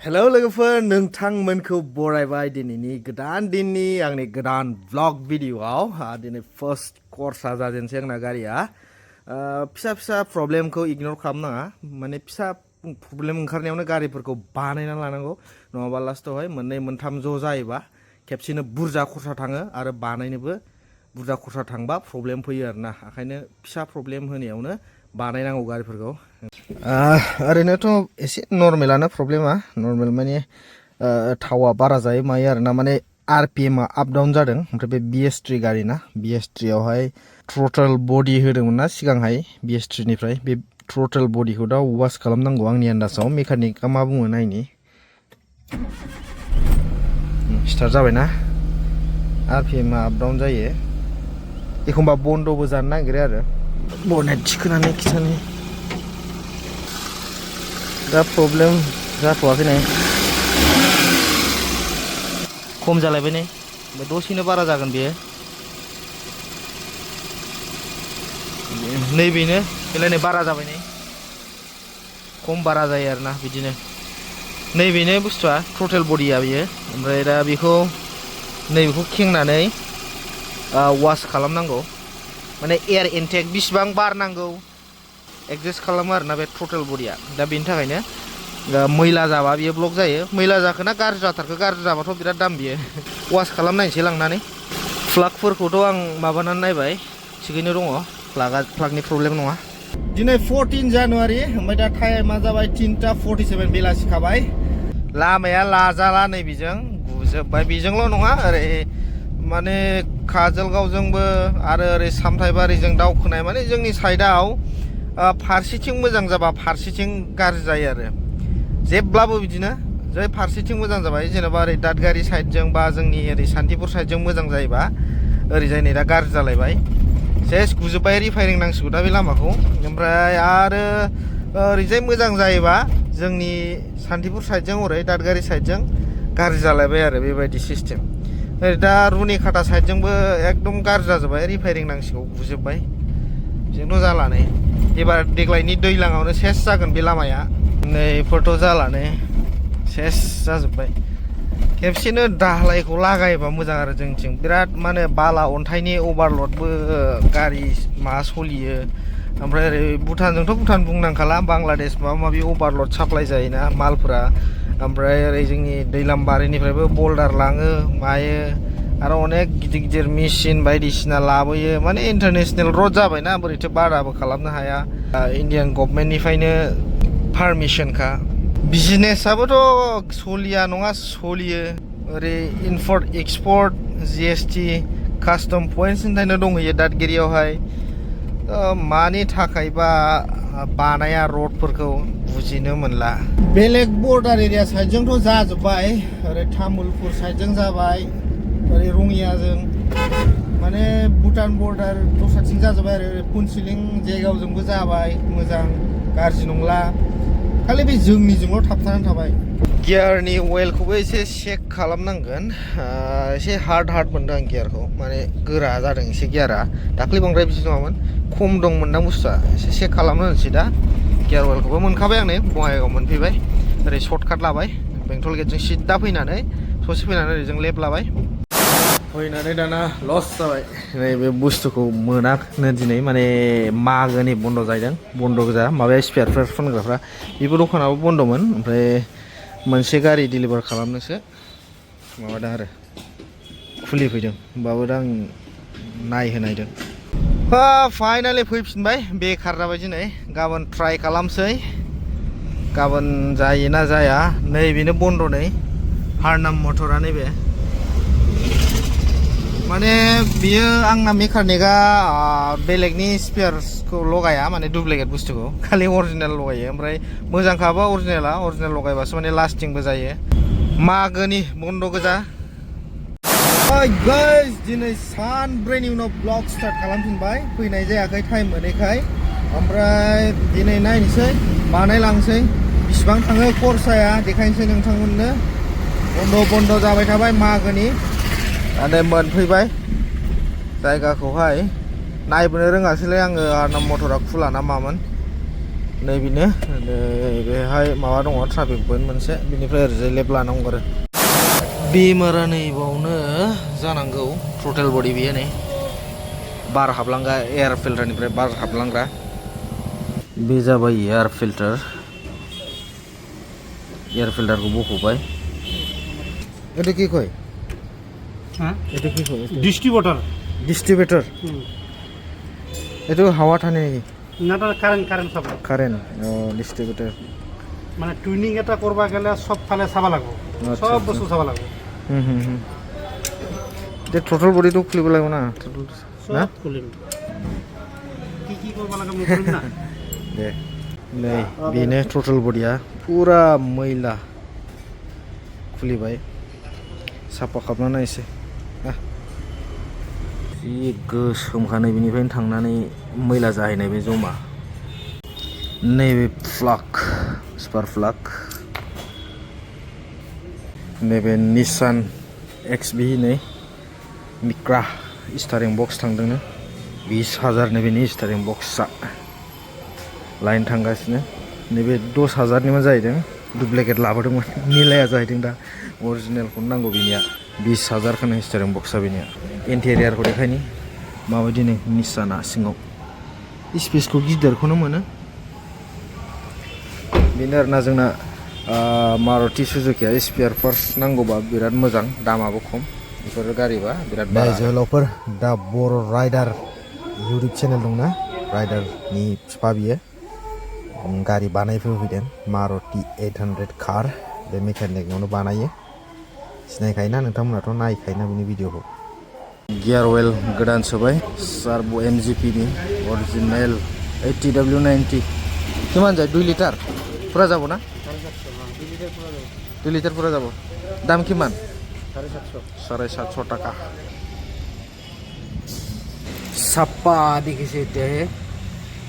hello लोगोफोर नोंथांमोनखौ बरायबाय दिनैनि गोदान दिननि आंनि गोदान व्लग भिडिअआव दिनै फर्स्ट कर्सआ जाजेनसै आंना गारिया फिसा फिसा प्रब्लेमखौ इगनर खालामनाङा माने फिसा प्रब्लेम ओंखारनायावनो गारिफोरखौ बानायना लानांगौ नङाबा लास्टआवहाय मोननै मोनथाम ज' जायोबा खेबसेनो बुरजा खरसा थाङो आरो बानायनोबो बुरजा खरसा थांबा प्रब्लेम फैयो आरोना ओंखायनो फिसा प्रब्लेम होनायावनो बानायनांगौ गारिफोरखौ ओरैनोथ' एसे नर्मेलानो प्रब्लेमा नर्मेल माने थावा बारा जायो मायो आरोना माने आरपिएमआ आप डाउन जादों ओमफ्राय बे BS3 गारि ना BS3 आवहाय थ्रटल बडि होदोंमोन ना सिगांहाय BS3 निफ्राय बे थ्रटल बडिखौ दा वास खालामनांगौ आंनि आन्दाजाव मेकानिकआ मा बुङो नायनि स्टार्ट जाबायना आरपिएमआ आप डाउन जायो एखमबा बन्दबो जानो नागिरो आरो बनेट थिखोनानै खिथानि दा प्रब्लेम जाथ'वाखै नै खम जालायबाय नै दसेनो बारा जागोन बेयो नैबेनो बेलाय बारा जाबाय नै खम बारा जायो आरोना बिदिनो नैबेनो बुस्थुआ टटेल बडिया बेयो ओमफ्राय दा बेखौ नैबेखौ खेंनानै वास खालामनांगौ माने एयार इनटेक बिसिबां बार नांगौ एडजास्ट खालामो आरोना बे टटेल बडिया दा बेनि थाखायनो मैला जाबा बियो ब्लक जायो मैला जाखोना गाज्रि जाथारखो गाज्रि जाबाथ' बिराद दाम बियो वास खालामनायसै लांनानै प्लागफोरखौथ' आं माबानानै नायबाय थिगैनो दङ प्लागनि प्रब्लेम नङा दिनै 14 जानुवारि ओमफ्राय दा टाइमा जाबाय 3:47 बेलासि खाबाय लामाया लाजाला नै बेजों गुजोबबाय बेजोंल' नङा ओरै माने काजलगावजोंबो आरो ओरै सामथाइबारिजों दावखोनाय माने जोंनि साइडआव फारसेथिं मोजां जाबा फारसेथिं गाज्रि जायो आरो जेब्लाबो बिदिनो जै फारसेथिं मोजां जाबाय जेनेबा ओरै दादगारि साइडजों बा जोंनि ओरै सान्तिपुर साइडजों मोजां जायोबा ओरैजाय नै दा गाज्रि जालायबाय सेस गुजोबबाय रिफायरिं नांसिगौ दा बे लामाखौ ओमफ्राय आरो ओरैजाय मोजां जायोबा जोंनि सान्तिपुर साइडजों ओरै दादगारि साइडजों गाज्रि जालायबाय आरो बेबायदि सिस्टेम ओरै दा रुनिखाटा साइडजोंबो एकदम गाज्रि जाजोब्बाय रिफायरिं नांसिगौ गुजोबबाय बेजोंथ' जाला नै एबार देग्लायनि दैज्लाङावनो सेस जागोन बे लामाया नैफोरथ' जाला नै सेस जाजोब्बाय खेबसेनो दालायखौ लागायोबा मोजां आरो जोंथिं बिराद माने बाला अन्थाइनि अभारलडबो गारि माबा सलियो ओमफ्राय ओरै भुटानजोंथ' भुटान बुंनांखाला बांलादेश माबा माबि अभारलड साप्लाय जायोना मालफोरा ओमफ्राय ओरै जोंनि दैलामबारिनिफ्रायबो बल्डार लाङो मायो आरो अनेक गिदिर गिदिर मेचिन बायदिसिना लाबोयो माने इन्टारनेसनेल रड जाबायना बोरैथो बाराबो खालामनो हाया इन्डियान गभर्नमेन्टनिफ्रायनो पारमिसनखा बिजनेसआबोथ' सलिया नङा सलियो ओरै इम्पर्ट एक्सपर्ट GST कास्टम पइन्ट्सनि थाखायनो दंहैयो दादगिरियावहाय मानि थाखायबा बानाया रडफोरखौ बुजिनो मोनला बेलेग बर्डार एरिया साइडजोंथ' जाजोब्बाय ओरै तामुलपुर साइडजों जाबाय ओरै रङियाजों माने भुटान बर्डार दस्राथिं जाजोब्बाय आरो पुनसिलिं जेगावजोंबो जाबाय मोजां गाज्रि नंला खालि बे जोंनिजोंल' थाबथानानै थाबाय गियारनि अइलखौबो एसे चेक खालामनांगोन एसे हार्ड मोनदों आं गियारखौ माने गोरा जादों एसे गियारा दाख्लै बांद्राय बिदि नङामोन खम दंमोनदां बुस्थुआ एसे चेक खालामनो होनोसै दा गियार अइलखौबो मोनखाबाय आं नै बङाइगाव मोनफैबाय ओरै सर्टकाट लाबाय बेंटल गेटजों सिदा फैनानै ससे फैनानै ओरैजों लेफ्ट लाबाय फैनानै दाना लस जाबाय नैबे बुस्थुखौ मोनाखैनो दिनै माने मागोनि बन्द' जाहैदों बन्द' गोजा माबाया स्पेयारफोर फानग्राफ्रा बेबो दखानाबो बन्द'मोन ओमफ्राय मोनसे गारि डिलिभार खालामनोसो माबादों आरो खुलिफैदों होमबाबो दा आं नायहोनायदों फाइनालि फैफिनबाय बेखार जाबाय दिनै गाबोन ट्राइ खालामसै गाबोन जायोना जाया नैबेनो बन्द' नै हारनाम मटरा नैबे माने बियो आंना मेकानिकआ बेलेगनि स्पेयार्सखौ लगाया माने डुप्लिकेट बुस्थुखौ खालि अरिजिनेल लगायो ओमफ्राय मोजांखाबा अरिजिनेल लगायबासो माने लास्टिंबो जायो मागोनि बन्द' गोजा गाइस दिनै सानब्रैनि उनाव ब्लग स्टार्ट खालामफिनबाय फैनाय जायाखै टाइम मोनैखाय ओमफ्राय दिनै नायनोसै बानायलांसै बिसिबां थाङो खरसाया देखायनोसै नोंथांमोननो बन्द' जाबाय थाबाय मागोनि आरो मोनफैबाय जायगाखौहाय नायबोनो रोङासैलै आङो आंना मटरा खुला ना मामोन नैबेनो बेहाय माबा दङ ट्राफिक पइन्ट मोनसे बिनिफ्राय ओरैजाय लेफ्ट लानांगौ आरो बेमारा नैबावनो जानांगौ टटेल बडि बेयो नै बार हाबलांग्रा एयार फिल्टारनिफ्राय बार हाबलांग्रा बे जाबाय एयार फिल्टारखौ बख'बाय এটা কি কয় হ্যাঁ এটা কি কয় ডিস্ট্রিবিউটর এটা হাওয়া টানে নাকি না এটা কারেন্ট সব কারেন্ট ও ডিস্ট্রিবিউটর মানে টুইনিং এটা করবা গেলে সব ফালে চাবা লাগবো সব বস্তু চাবা লাগবো এটা টোটাল বডিটো খুলিব লাগিব না টোটাল না খুলিম কি করবা লাগে মই খুলিম না दे नै बेनो टोटल बडिया पुरा मैला खुलिबाय साफा खालामना नायसै जि गोसोमखानाय बेनिफ्रायनो थांनानै मैला जाहैनाय बे जमा नैबे प्लाग स्पार प्लाग नैबे निसान XB नै मिक्रा स्टारिं बक्स थांदोंनो 20,000 नैबेनि स्टारिं बक्सआ लाइन थांगासिनो नैबे 10,000 निमोन जाहैदों डुप्लिकेट लाबोदोंमोन मिलाया जाहैदों दा अरिजिनेलखौनो नांगौ बिनिया 20,000 खोनो स्टारिं बक्सआ बिनिया इन्टेरियरखौ देखायनि माबायदि नै निसाना सिङाव स्पेसखौ गिदिरखौनो मोनो बेनो आरोना जोंना मारुति सुजुकिया स्पेयार पार्ट्स नांगौबा बिराद मोजां दामाबो खम बेफोर गारिबा बिराद बारा जोहोलावफोर दा बर' राइडार इउटुब चेनेल दंना राइडारनि फिफा बियो गारि बानायफैदों मारुति 800 कार बे मेकानिकआवनो बानायो सिनायखायोना नोंथांमोनाथ' नायखायोना बिनि भिडिअखौ गियार अइल गोदान सोबाय सार्बो MGP नि अरिजिनेल 80W90 किमान जाय 2 लिटार पुरा जाबो ना 2 लिटार पुरा जाबो दाम किमान 750 টাকা সাপ্পা দেখিছে তে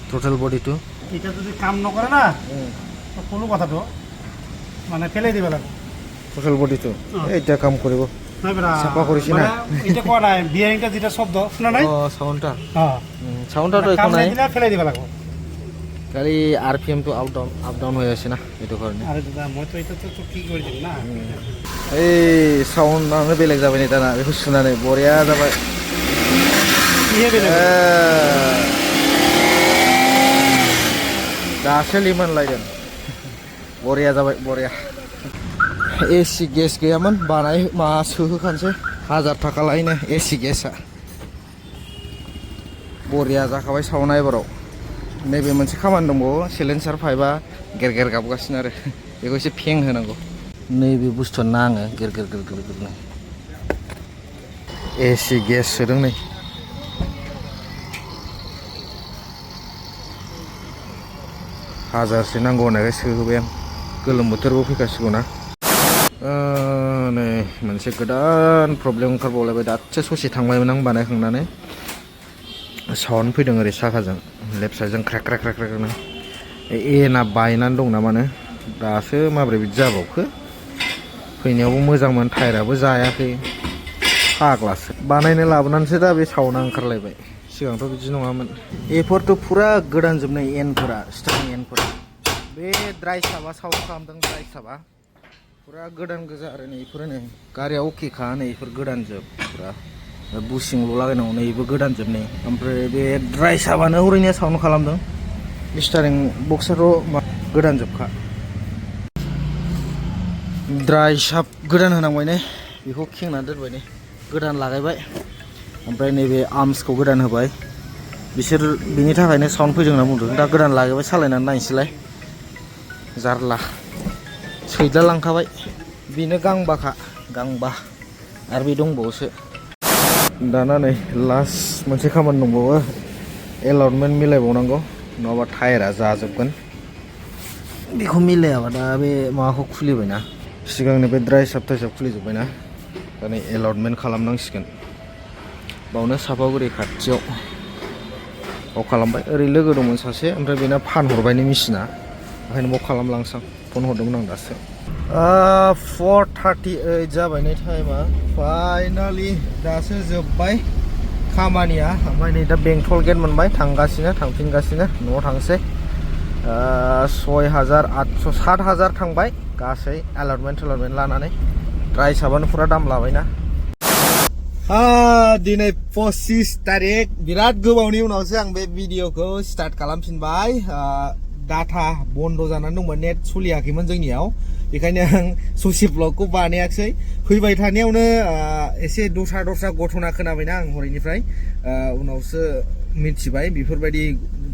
টোটাল বডিটো এটা যদি কাম নকৰে না তো কোনো কথাটো মানে ফেলে দিবা লাগে টোটাল বডিটো এইটা কাম কৰিব নাই বেটা সাপ্পা কৰিছি না এটা কোৱা নাই বিয়ারিংটা যেটা শব্দ শুনা নাই সাউন্ডটা সাউন্ডটা তো একো নাই দিলা ফেলে দিবা লাগে খালি RPM তো আপ ডাউন হৈ আছে না এটো কাৰণে আরে দাদা মই তো এটা তো কি কৰি দিম না এই সাউন্ডাनो বেলেগ जाबाय नै दाना बेखौ सुनानै बरिया जाबाय इहे बेलेग दासो लिमोन लायदों बरिया जाबाय बरिया AC गेस गैयामोन बानाय मा सोहोखानसै 1000 टाका लायनो AC गेसआ बरिया जाखाबाय सावना एबाराव नैबे मोनसे खामानि दंबावो सिलेन्सार पाइपआ गेरगेर गाबगासिनो आरो बेखौ एसे फें होनांगौ नैबे बुस्थुआ नाङो गेरगेरनो AC गेस सोदों नै हाजारसे नांगौ होननायखाय सोहोबाय आं गोलोम बोथोरबो फैखासिगौ ना नै मोनसे गोदान प्रब्लेम ओंखारबावलायबाय दासो ससे थांबायमोन आं बानायखांनानै साउन्ड फैदों ओरै साखाजों लेफ्ट साइडजों ख्रेक ख्रेक ख्रेक ख्रेक नो एना बायनानै दं ना मानो दासो माब्रै बिदि जाबावखो फैनायावबो मोजांमोन टायाराबो जायाखै फाग्लासो बानायनो लाबोनानैसो दा बे साउन्डआ ओंखारलायबाय सिगांथ' बिदि नङामोन एफोरथ' पुरा गोदान जोबनाय एनफोरा स्टार्टिं एनफोरा बे ड्राइ साबा साउन्ड खालामदों ड्राइ साबा पुरा गोदान गोजा आरो नै इफोरो नै गारिया अकेखा नै इफोर गोदान जोब पुरा बुसिंल' लागायनांगौ नै इबो गोदान जोब नै ओमफ्राय बे ड्राइ साबानो हरैनो साउन्ड खालामदों स्टारिं बक्सआथ' गोदान जोबखा ड्राइ साब गोदान होनांबाय नै बेखौ खेंना दोनबाय नै गोदान लागायबाय ओमफ्राय नैबे आर्म्सखौ गोदान होबाय बिसोर बिनि थाखायनो साउन्ड फैदों होनना बुंदों दा गोदान लागायबाय सालायनानै नायनोसैलाय जारला सैदा लांखाबाय बेनो गांबाखा गांबा आरो बे दंबावोसो दाना नै लास्ट मोनसे खामानि दंबावो एलाउटमेन्ट मिलायबावनांगौ नङाबा टायारा जाजोबगोन बेखौ मिलायाबा दा बे माबाखौ खुलिबायना सिगांनि बे ड्राइ साब थाइसाब खुलिजोब्बायना दा नै एलाउटमेन्ट खालामनांसिगोन बावनो सापागुरि खाथियाव बाव खालामबाय ओरै लोगो दंमोन सासे ओमफ्राय बेना फानहरबायनि मेसिना ओंखायनो बाव खालामलांसां फन हरदोंमोन आं दासो 4:38 जाबाय नै टाइमा फाइनालि दासो जोब्बाय खामानिया ओमफ्राय नै दा बेंटल गेट मोनबाय थांगासिनो थांफिनगासिनो न'आव थांसै 6,800 7,000 थांबाय गासै एलार्टमेन्ट लानानै ड्राइ साबानो फुरा दाम लाबायना दिनै 25 तारिख बिराद गोबावनि उनावसो आं बे भिडिअखौ स्टार्ट खालामफिनबाय डाटा बन्द जानानै दंमोन नेट सोलियाखैमोन जोंनियाव बेखायनो आं ससे ब्लगखौ बानायाखै फैबाय थानायावनो एसे दस्रा घटना खोनाबायना आं हरैनिफ्राय उनावसो मिथिबाय बेफोरबायदि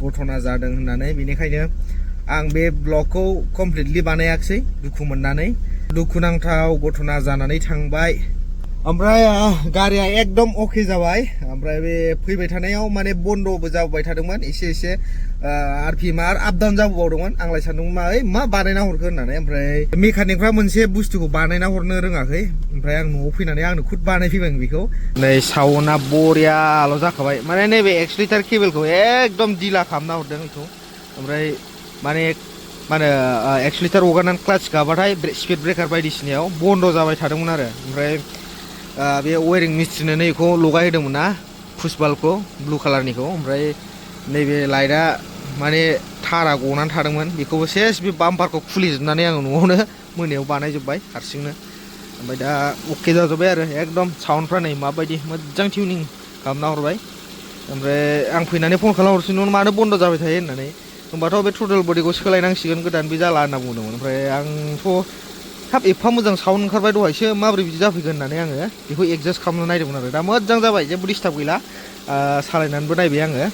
घटना जादों होननानै बेनिखायनो आं बे ब्लगखौ कमप्लिटलि बानायाखै दुखु मोननानै दुखुनांथाव घटना जानानै थांबाय ओमफ्राय गारिया एकदम अके जाबाय ओमफ्राय बे फैबाय थानायाव माने बन्दबो जाबाय थादोंमोन एसे आरपिएम आप डाउन जाबावदोंमोन आंलाय सानदोंमोन मा बानायना हरखो होननानै ओमफ्राय मेकानिकफ्रा मोनसे बुस्थुखौ बानायना हरनो रोङाखै ओमफ्राय आं न'आव फैनानै आंनो खुद बानायफैबाय बेखौ नै साउन्डआ बरियाल' जाखाबाय माने नैबे एक्सलिटार केबोलखौ एकदम दिला खालामना हरदों बेखौ ओमफ्राय माने मा होनो एक्सलिटार हगारनानै क्लाच गाबाथाय स्पिड ब्रेकार बायदिसिनायाव बन्द जाबाय थादोंमोन आरो ओमफ्राय बे वायरिं मिस्ट्रिनो नैखौ लगायहोदोंमोन ना पुश बाल्बखौ ब्लु कालारनिखौ ओमफ्राय नैबे लाइटआ माने थारा गनानै थादोंमोन बेखौबो सेस बे बाम्पारखौ खुलिजोबनानै आङो न'आवनो मोनायाव बानायजोब्बाय हारसिंनो ओमफ्राय दा अके जाजोब्बाय आरो एकदम साउन्डफ्रा नै माबायदि मोजां टिउनिं खालामना हरबाय ओमफ्राय आं फैनानै फन खालामहरसिन मानो बन्द जाबाय थायो होननानै होमबाथ' बे टटेल बडिखौ सोलायनांसिगोन गोदान बे जाला होनना बुंदोंमोन ओमफ्राय आंथ' हाब एफा मोजां साउन्ड ओंखारबाय दहायसो माबोरै बिदि जाफैगोन होननानै आङो बेखौ एडजास्ट खालामनो नायदोंमोन आरो दा मोजां जाबाय जेबो डिस्टार्ब गैला सालायनानैबो नायबाय आङो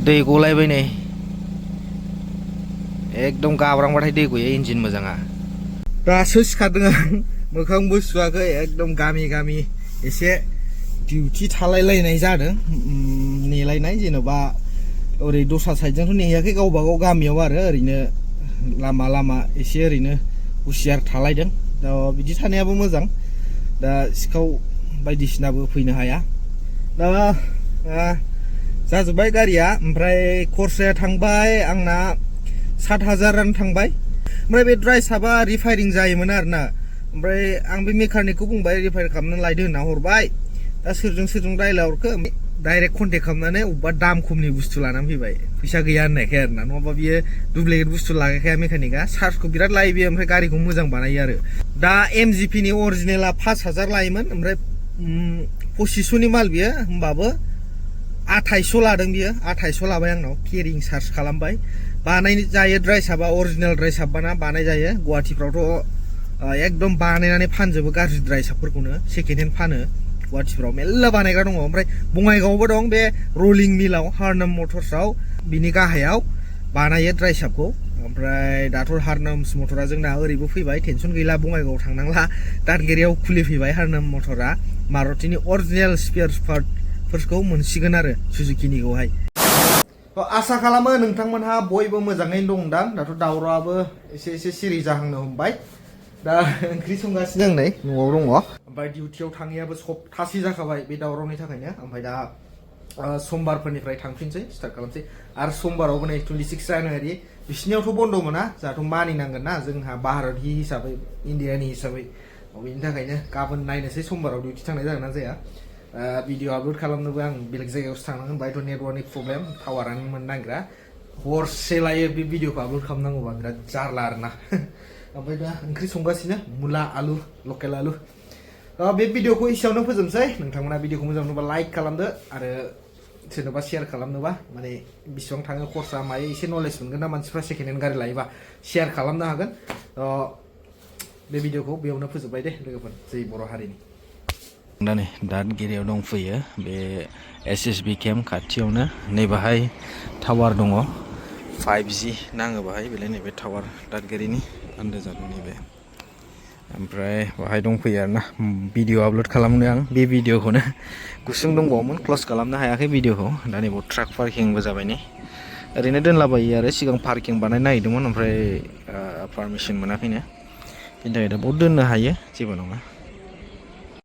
दै गलायबाय नै एकदम गाब्रांबाथाय दै गयो इन्जिन मोजाङा दासो सिखारदों आं मोखांबो सुवाखै एकदम गामि एसे डिउटि थालायलायनाय जादों नेलायनाय जेन'बा ओरै दस्रा साइडजोंथ' नेहैयाखै गावबागाव गामियाव आरो ओरैनो लामा एसे ओरैनो हुसियार थालायदों दा बिदि थानायाबो मोजां दा सिखाव बायदिसिनाबो फैनो हाया दा जाजोब्बाय गारिया ओमफ्राय खरसाया थांबाय आंना 7,000 थांबाय ओमफ्राय बे ड्राइसाबा रिफायरिं जायोमोन आरोना ओमफ्राय आं बे मेकानिकखौ बुंबाय रिफायर खालामनानै लायदो होनना हरबाय दा सोरजों रायलायहरखो डाइरेक्ट कन्टेक्ट खालामनानै अबेबा दाम खमनि बुस्थु लानानै फैबाय फैसा गैया होननायखाय आरोना नङाबा बियो डुप्लिकेट बुस्थु लागायखाया मेकानिकआ चार्जखौ बिराद लायो बियो ओमफ्राय गारिखौ मोजां बानायो आरो दा एमजिपिनि अरिजिनेला 5,000 लायोमोन ओमफ्राय 2500नि माल बियो होमबाबो 2800 लादों बियो 2800 लाबाय आंनाव केरिं चार्ज खालामबाय बानाय जायो ड्राइसाबा अरिजिनेल ड्राइसाबबाना बानाय जायो गुवाहाटिफ्रावथ' एकदम बानायनानै फानजोबो गाज्रि ड्राइसाबफोरखौनो सेकेन्ड हेन्ड फानो गुवाहाटिफ्राव मेल्ला बानायग्रा दङ ओमफ्राय बङाइगावआवबो दं बे रलिं मिलाव हारनाम मटर्सआव बिनि गाहायाव बानायो ड्राइसाबखौ ओमफ्राय दाथ' हारनाम्स मटरा जोंना ओरैबो फैबाय टेनसन गैला बङाइगावआव थांनांला दादगिरियाव खुलिफैबाय हारनाम मटरा मारुतिनि अरिजिनेल स्पेयार पार्टफोरखौ मोनसिगोन आरो सुजुकिनिखौहाय आसा खालामो नोंथांमोनहा बयबो मोजाङैनो दंदां दाथ' दावरावाबो एसे सिरि जाहांनो हमबाय दा ओंख्रि संगासिनो आं नै न'आव दङ ओमफ्राय डिउटियाव थाङैयाबो सप्तासे जाखाबाय बे दावरावनि थाखायनो ओमफ्राय दा समबारफोरनिफ्राय थांफिनसै स्टार्ट खालामसै आरो समबारावबो नै 26 जानुवारि बिसिनियावथ' बन्द मोना जोंहाथ' मानिनांगोन ना जोंहा भारतनि हिसाबै इण्डियानि हिसाबै बेनि थाखायनो गाबोन नायनोसै समबाराव डिउटि थांनाय जागोन ना जाया भिडिअ आपल'ड खालामनोबो आं बेलेग जायगायावसो थांनांगोन बायथ' नेटवर्कनि प्रब्लेम टावारानो मोननो नागिरा हरसे लायो बे भिडिअखौ आपल'ड खालामनांगौबा बिराद जारला आरोना ओमफ्राय दा ओंख्रि संगासिनो मुला आलु लकेल आलु बे भिडिअखौ एसेयावनो फोजोबसै नोंथांमोना भिडिअखौ मोजां मोनोबा लाइक खालामदो आरो सोरनोबा शेयार खालामनोबा माने बेसेबां थाङो खरसा मायो एसे नलेज मोनगोन ना मानसिफ्रा सेकेन्ड हेन्ड गारि लायोबा शेयार खालामनो हागोन बे भिडिअखौ बेयावनो फोजोबबाय दे लोगोफोर जै बर' हारिनि दा नै दादगिरियाव दंफैयो बे एसएसबि केम्प खाथियावनो नै बाहाय टावार दङ 5G नाङो बाहाय बेलाय नैबे टावार दादगिरिनि आन्दाजानो नैबे ओमफ्राय बाहाय दंफैयो आरोना भिडिअ आपल'ड खालामनो आं बे भिडिअखौनो गुसुं दंबावोमोन क्ल'ज खालामनो हायाखै भिडिअखौ दा नैबाव ट्राक पार्किंबो जाबाय नै ओरैनो दोनलाबायो आरो सिगां पार्किं बानायनो नागिरदोंमोन ओमफ्राय पारमिसन मोनाखैनो बेनि थाखाय दा बाव दोननो हायो जेबो नङा